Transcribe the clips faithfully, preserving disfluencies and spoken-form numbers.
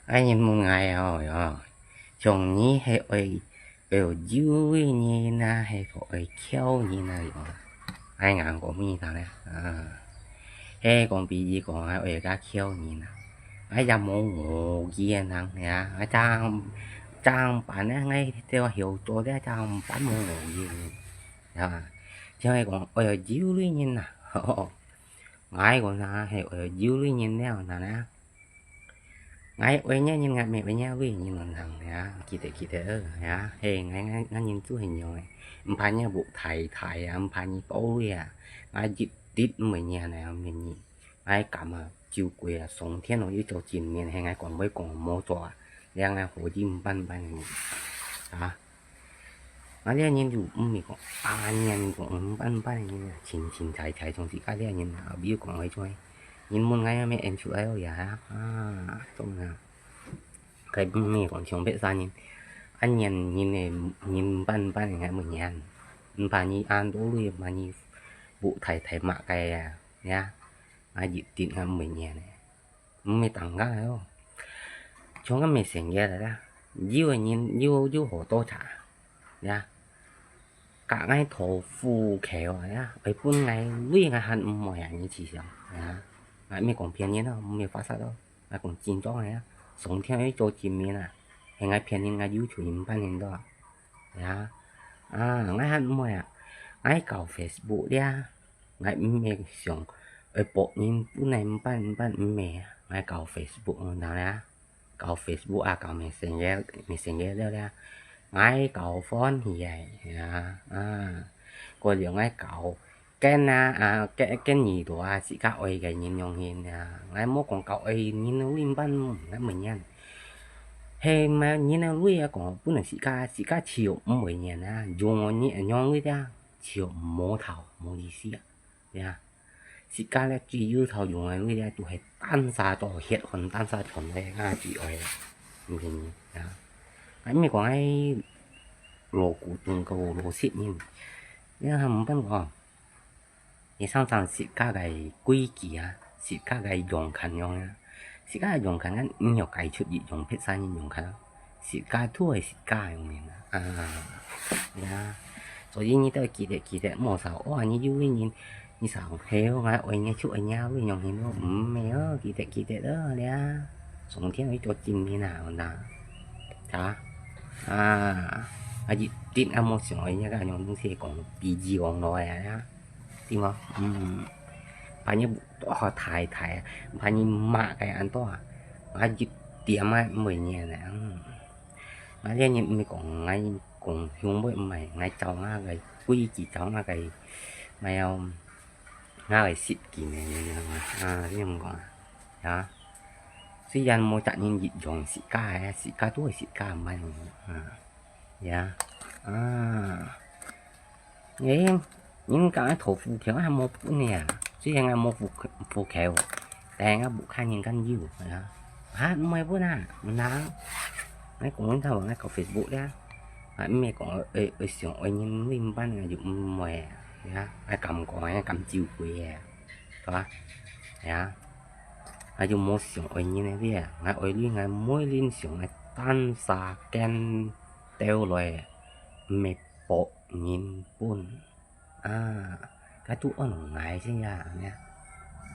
𠊎人問𠊎哦，喲，像你係愛，愛有優惠人啊，係愛翹人啊，喲？𠊎硬講分你聽咧，啊，係講比如講啊，愛加翹人啊，𠊎也無無意个人呀，𠊎正，正辦咧，𠊎就曉做咧，正辦無無意个，啊，就係講愛有優惠人啊，吼，𠊎講啥係愛有優惠人了，哪咧？ 𠊎愛若人，𠊎毋愛若位人，人呀，記得記得呀，嘿，𠊎𠊎𠊎人做係樣个，毋怕若屋大大啊，毋怕你多位啊，𠊎一滴毋會若呢，毋會你，𠊎敢啊，就過啊，上天咯，又做證明，係𠊎講會講無做啊，這樣𠊎何止毋辦毋辦个人啊。 𠊎這人就毋係講，啊，人講毋辦毋辦个人，清清采采，像自家這人啊，比如講愛做，人問𠊎有無N Q L呀，啊，做啊，該毋係講像別儕人，啊，人人个人毋辦毋辦个，𠊎毋會人，毋怕你恁多鐳，毋怕你屋大大麼个啊，呀，啊，一滴𠊎毋會人个。 毋係單个哦，像該Messenger个啦，有个人有有好多隻呀，甲𠊎討戶口啊呀，會分𠊎鐳𠊎還毋愛啊，你試想呀，𠊎毋係講騙人哦，毋係發誓哦，𠊎講真正个呀，上天愛做證明啊，係𠊎騙人，𠊎有罪毋辦人到啊。 呀，啊，𠊎還毋愛啊，𠊎搞Facebook咧，𠊎毋係想愛博人分𠊎毋辦毋辦，毋係啊，𠊎搞Facebook，你知咧，搞Facebook啊，搞Messenger，Messenger了咧，𠊎搞歡喜个，呀，啊，過了𠊎搞 跟啊，啊，跟，跟耳朵啊，自家愛个人用心啊。𠊎無講搞愛人个鐳毋辦，𠊎毋人。係麼人个鐳啊，講本來自家，自家笑毋會人啊，用个人用鐳啊，笑無頭，無意思啊，呀。自家咧最有頭用个鐳咧，都係單儕做血汗，單儕賺个，啊，最愛个，毋係人啊。啊，毋係講愛老古董个老實人，你看毋分哦。 你常常自家个規矩啊，自家个樣看樣啊，自家个樣看啊，毋曉解出一樣別儕人樣看啊，自家都係自家个樣啊，啊，呀，所以你都記得記得，莫想，哇，你有个人，你想，嘿，𠊎愛你就愛你啊，會樣形咯，毋係哦，記得記得哦，你啊，上天愛做證明啊，我講，啊，啊，啊，一定啊，莫想愛你个樣東西講，比喻講落來啊。 對無？嗯，怕你，哦，大大啊，怕你罵个恁多啊，啊，一點啊毋會念啊，嗯。啊，這人毋係講𠊎講凶尾毋係，𠊎照𠊎个規矩，照𠊎个，𠊎要，𠊎个習慣个，你知道嗎？啊，你毋講啊？啊，雖然無責任一樣自家个，自家都係自家毋係，啊。 呀，啊，誒，人講个討戶口還無分呢啊，雖然𠊎無戶，戶口，但係𠊎屋下人敢有，呀，哈，毋會分啊，毋能，𠊎講你聽，𠊎搞Facebook咧，啊，毋係講愛，愛想愛人，你毋辦啊，就毋會啊，呀，𠊎敢講，𠊎敢照規个，係吧？呀，𠊎就無想愛人个咧，𠊎愛你，𠊎毋會恁想，𠊎單儕見 兜來，毋係博人分。啊，該都安到𠊎先呀，恁呢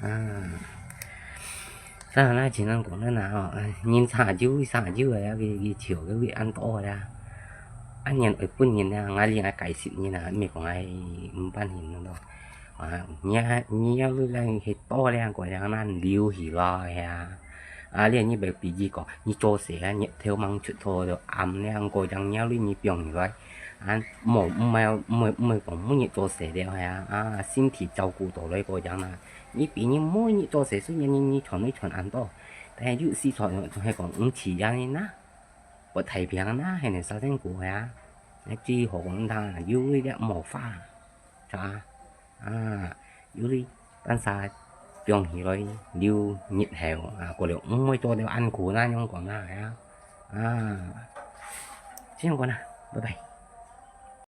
啊。啊，當然啦，只能講恁呢哦，人差就差就个，佢，佢笑个會恁多啦。啊，人愛分人啊，𠊎另外解釋人啊，毋係講𠊎毋辦人咯。啊，你啊，你要是來去多兩個人，那留起來呀。 啊，你，你別比喻講，你做事啊，日頭吂出頭就暗了，過兩日你放起來。啊，無，毋係，毋係，毋係講每日做事了係啊，啊，身體照顧到來過樣啦。你比如每日做事，雖然你，你賺，你賺恁多，但係有時賺，係講毋止樣呢，不太平啦，係呢，少點過係啊。那最好講他有一點無法，係吧？ 啊，有哩，單儕放起來留日後啊，過了毋會做到恁苦那樣講啦，係啊。啊，先講啦，拜拜。